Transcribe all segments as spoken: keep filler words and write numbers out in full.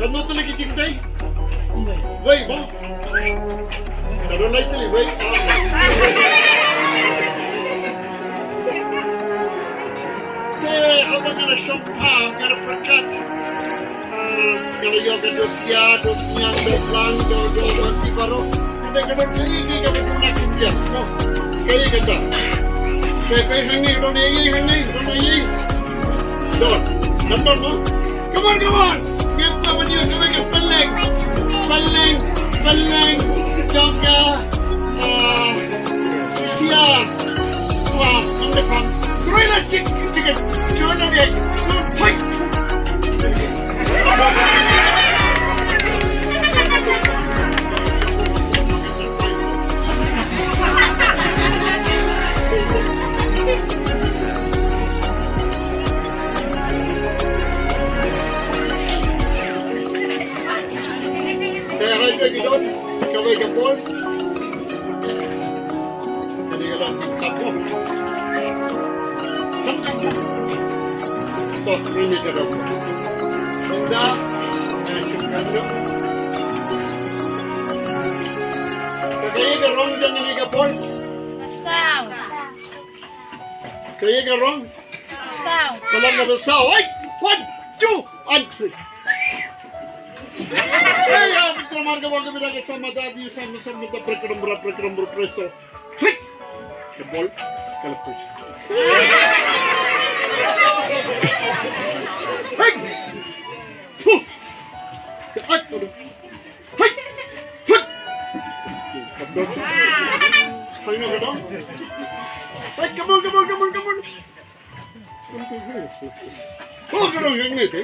Katno tylli ki jingtei? Wei, bang. Ka don lai tylli, wei. Te, haba nga la shong pha, nga la pyrkhat. Ah, nga la ïoh ka dosia, dosniang, doplang, do, do, dosi baroh. Hynrei ka don kaei kaei kaba pynah India. Mo, kaei kata. Kaei kaei hangne, ka don ei ei hangne, ka don ei ei. Don. Don, don, mo. Come on, come on. Ngam pat ban ïoh kawei ka pylleng. Pylleng, pylleng. Jong ka, ah, sia. Wah, ngan da pang. Broiler chick-, chicken. Broiler egg. Ngan pait. Te hai te ki don, kawei ka bol. Kane ka long ki tap mo. To, kane ka long. Kita, eh, kita. Kaei ka rong jong kane ka bol? Saw. Kaei ka rong? Saw. Ka long kaba saw. Ai, one, two, and three. Hei, ya, betul mar ka bol ka bida ka sama da di sama sama da prekram bra prekram bra preso. Hei. Ka bol ka la pus. Hei. Puh. Ka at. Hei. Hei. Ka bol. Hei, no, ka bol. Hei, come on, come on, come on, come on. Oh, ka dang hangne te.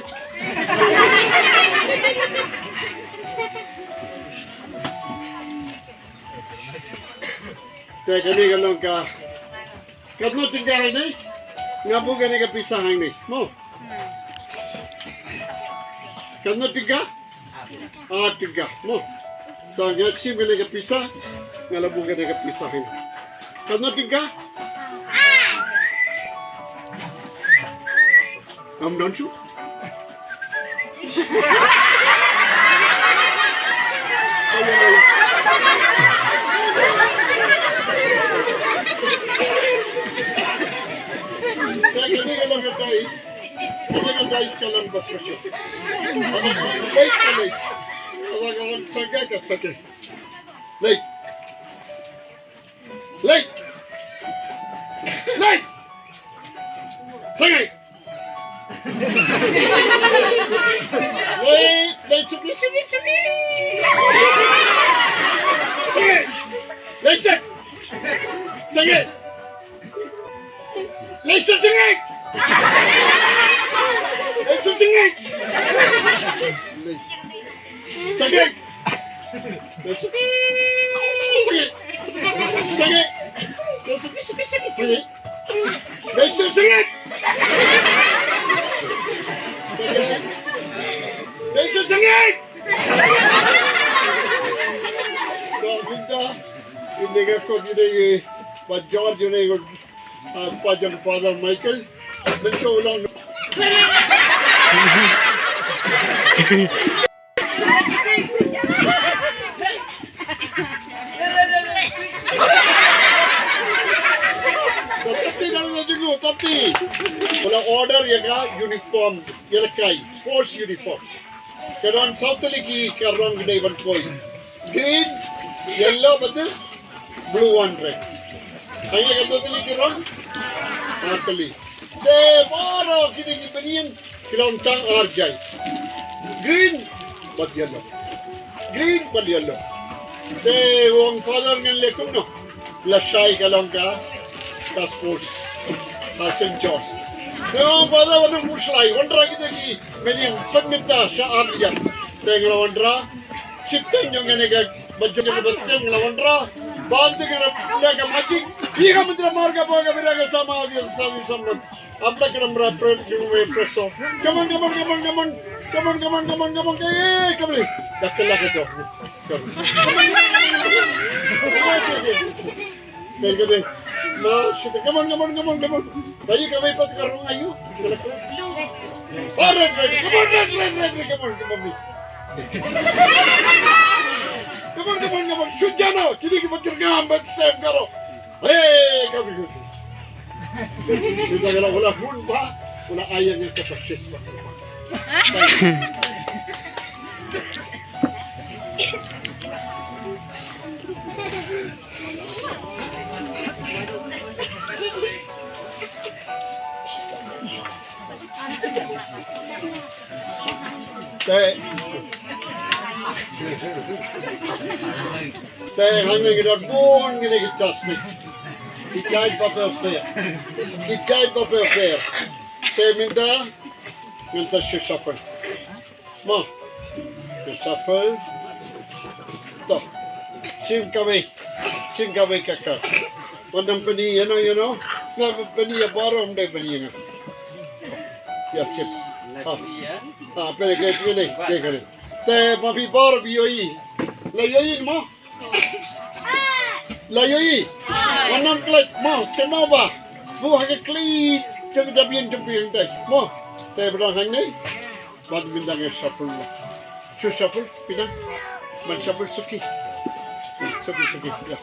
Te kane ka long ka. Katno tyngka hangne? Nga buh kane ka pisa hangne. Mo. Katno tyngka? Ar tyngka. Mo. To nga shim kane ka pisa. Nga la buh kane ka pisa hangne. Katno tyngka? Ngam don shuh. Kane ka long ka dice. Kane ka dice ka long ba special. Haba ka leit ka leit. Haba ka wan sangeh ka sangeh. Leit. Leit. Leit. Sangeh. Leit, leit, suki, suki, suki. Sangeh. Leit, set. Sangeh. Leit, set, sangeh. Leit, set, sangeh. Leit. Sangeh. Leit, suki, suki. Sangeh. Leit, suki, suki, suki, suki. Leit, suki, sangeh. Sangeh. Leit, suki, sangeh. Ka mynta, ine nga kot ine, eh, ba George ine, eh, ah, pa jong Father Michael. Mynshuwa u long. Tati dang na jngu, tati. U la order ïa ka uniform, ïa la kai, sports uniform. Ka don saw tylli ki ka rong ki dei ban poi. Green, yellow, bad blue, one red. Hangne katno tylli ki rong? Ar tylli. Te baroh kine ki bynïeng ki long tang ar jait. Green bad yellow. Green bad yellow. Te u ong Father ngan leh kumno? Lashai ka long ka, ka sports. Ka Saint George. Te u ong Father wat nang pyrshah, wanrah kine ki bynïeng pynmynta sha ar jait. Te nga la wanrah. Shiteng jong kane ka, ba jong ka ba shiteng la wanrah. Ba te ka la ka magic. Ïa ka mynta mar ka ba ka bida ka sama ïa sa ïa sama. Apla ka namra pret jong we preso. Come on, come on, come on, come on. Come on, come on, come on, come on. Eh, come on. Dak la ka dok. Come on. Yes, yes, yes. Ven, ven, ven. No, shit. Come on, come on, come on, come on. Ayu, come on, pat ka rong ayu. Oh, red, red. Come on, red, red, red, red. Come on, come on, me. Come on, come on, come on. Shoot, Jano. Kini ki batir ngam bat step karo. Hey, come here. Kita kalau ulah run ba, ulah ayang yang ke persis ba. Te. Te hangne ki don bun kine ki test ne. Ki jait ba pher pher. Ki jait ba pher pher. Te mynta ngan sa shuh shuffle. Mo. Shuh shuffle. To. Shim kawei. Shim kawei ka card. Wan nang pyni ïa no ïa no. Nga pyni ïa baroh, ym dei pyni ïa nga. Ïa shim. Ha. Ha, pyni, pyni, pyni, pyni. Te ma phi baroh phi ïohi. La ïohi mo? La ïohi. Wan nang klet mo, shim mo ba. Buh ha ka kli. Jong ka jabieng jong phi hangtai mo. Te ba dang hangne. Bad mynta ngan shuffle mo. Shu shuffle, pynang. Ban shuffle suki. Suki, suki, ïa.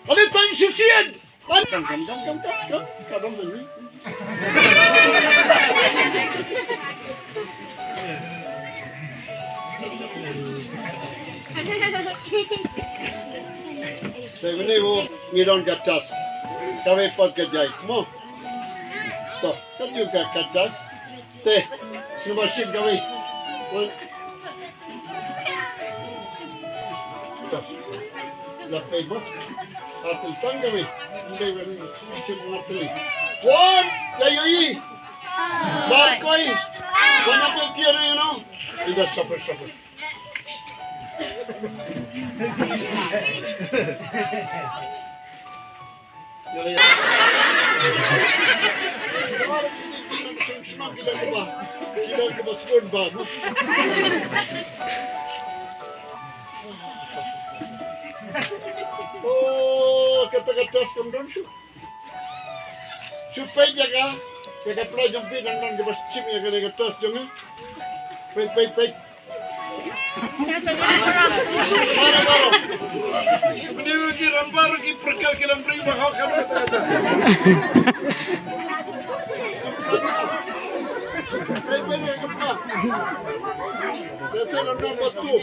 Ale tang shisien. Kam, kam, kam. Te mynne u ngi don ka test. Kawei pat ka jait mo. To, ka jong ka, ka test. Te, sngewbha shim kawei. Wan. To. La pei mo. Atil tang kawei. Ndei wan shim atil. Wan, la ïohi. Bar koi. Wan atil tiar, you know. Ida shuffle, shuffle. Oh, kata ka test kam don shuh. Shu peit ïa ka, ïa ka pla jong phi nang nang kaba shim ïa ka, ïa ka test jong nga. Peit, peit, peit. Mane ki rambar ki perkal ki lam briew ba hok ka. Peit, peit, peit. That's the number two.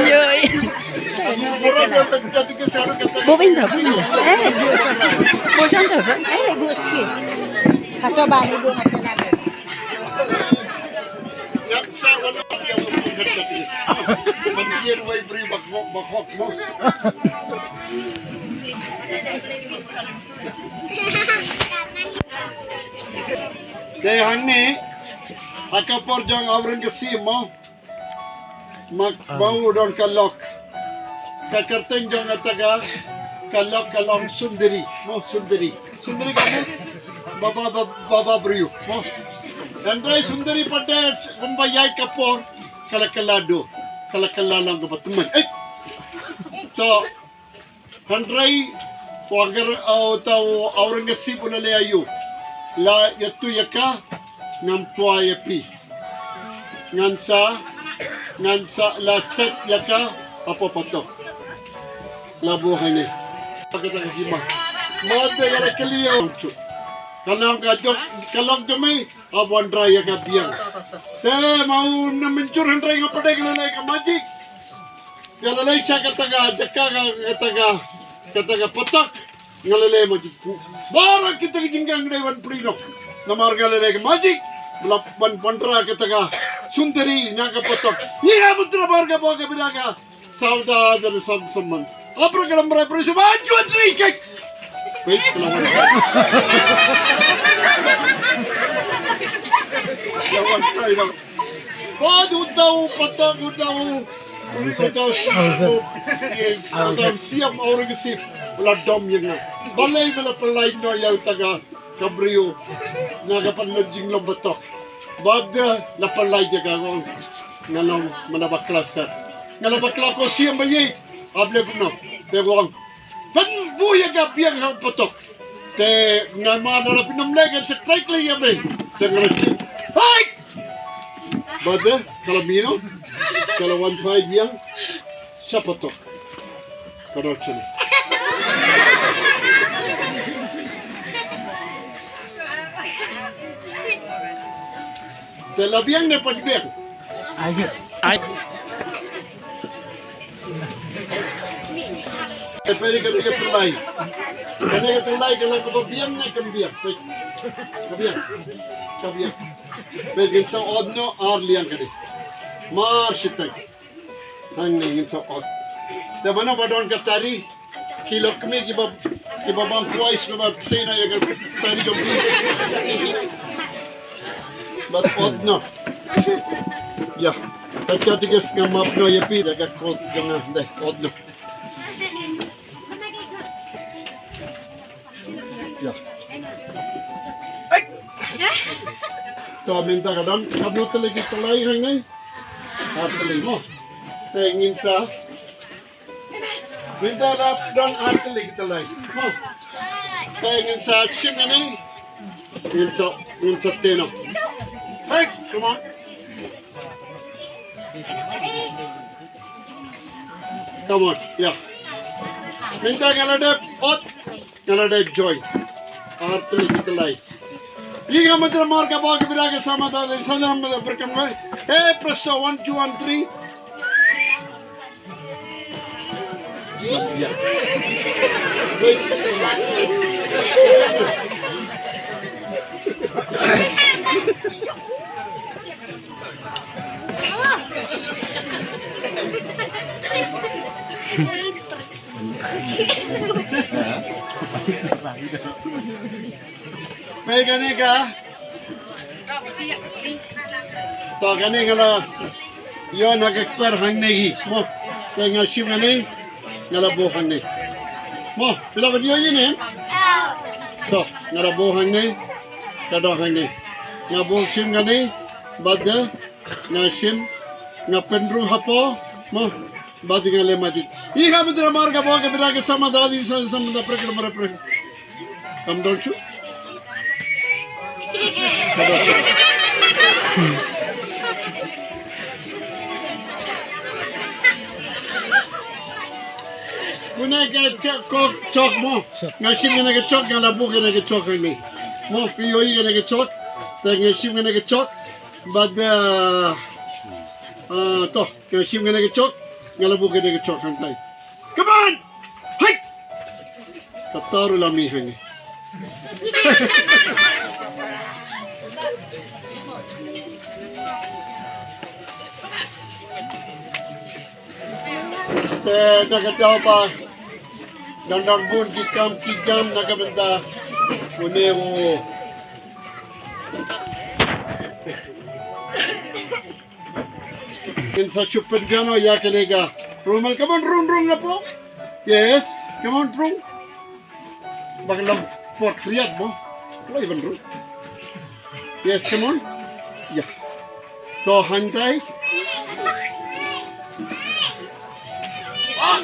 Yoi. Bo bin da, bo bin da. Eh, bo san to san. Eh, bo ski. Hato ba ni bo hato na. Te hangne ha ka por jong Aurangzeb mo. Ma, ma u don ka lok. Ka kyrteng jong kata ka, ka lok ka long Sundari. Mo, Sundari. Sundari ka mo? Baba, baba, baba briew. Mo. Hynrei Sundari pat de kumba ïaid ka por. Ka la kylla do. Ka la kylla long kaba tymmen. Eh. To. Hynrei u Aurangzeb, uh, uta u Aurangzeb u la leh ïa u. La ïathuh ïa ka, ngam poi ïa phi. Ngan sa, ngan sa la set ïa ka hapoh patok. La buh hangne. Kata ka jima. Ma te ka la kylli ïa u. Ka long ka jong, ka long jong me. Hap wanrah ïa ka biang. Te ma u na mynjur hynrei nga pdeng nga leh ka magic. Nga la leit sha kata ka jaka ka, kata ka, kata ka patok. Nga la leh magic. Baroh kita ki jingkang dei ban plie noh. Namar nga la leh ka magic. Ba la ban wanrah kata ka Sundari na ka patok. Ïa mynta baroh ka, baroh ka bida ka. Sauda dari sam saman. Abra kadabra, beri semua jual terikat. Baik, lawan. Lawan kai dong. Padu tahu, patah tahu. Uri kau tahu. Kau tahu siap orang kesip. Bela dom yang. Balai bela pelai no yang taga. Ka briew nga ka pynlut jinglong patok. Bad la pynlait ïa ka, nga ong nga long mana bakla sat. Nga la bakla ko siam ba ïeit. Ap le kumno te ko ong pynbu ïa ka biang ha patok. Te nga ma la pynam le kan sa trai kle ïa me. Te nga la chi. Hai! Bad ka la mino ka la wan phai biang. Sa patok. Ka dor chini. Te la biang ne pat biang. Ai. Ai. Te peri ka dei ka tyllai. Ka dei ka tyllai ka la ka ba biang ne kam biang. Peit. Ka biang. Ka biang. Peit ngin sa ot noh ar liang ka dei. Mar shiteng. Hangne ngin sa ot. Te mano ba don ka tari. Ki lok kmie kiba, kiba bam kuwai sngewbha sei na ïa ka tari jong phi. Bad ot noh. Ïa. Ka categories nga map noh ïa phi da ka kot jong nga. Dei, ot noh. Ïa. To mynta ka don, ka don tylli ki tyllai hangne. Ar tylli mo. Te ngin sa Mynta la don ar tylli ki tyllai. Te ngin sa shim ïa ne. Ngin sa, ngin sa teno. Hey, come on. Come on, yeah. Mynta nga la dep ot, nga la dep join. Ar tylli ki tyllai. Ïa ka matra mar ka ba ka bira ka sama ta, sa na ma berkam. Hey, presto, one, two, one, three. Peit kane ka. To kane nga la ïoh na ka kper hangne hi. Mo, te nga shim kane, nga la buh hangne. Mo, phi la ban ïoh ïa ne? To, nga la buh hangne, ka dong hangne. Nga buh shim kane, bad de, nga shim, nga pynrung hapoh, mo, bad de nga leh magic. Ïa ka mitra mar ka buh ka bira ka sama da di sa sama da prek mar prek. Kam don shuh. Kane ka chok, chok mo. Nga shim kane ka chok, nga la buh kane ka chok hangne. Mo, phi ïohi kane ka chok. Te nga shim kane ka chok. Bad, ah, ah, to, nga shim kane ka chok. Nga la buh kane ka chok hangtai. Come on! Hai! Kata ruh la mih hangne. Te na ka daw ba don don bun ki kam ki jam na ka bynta une u. Ngin sa shu pynjah noh ïa kane ka rumal. Come on, rung, rung, hapoh. Yes, come on, rung. Bak lam por kriat mo. Lo iban rung. Yes, come on. Ya. To hangtai. Ah!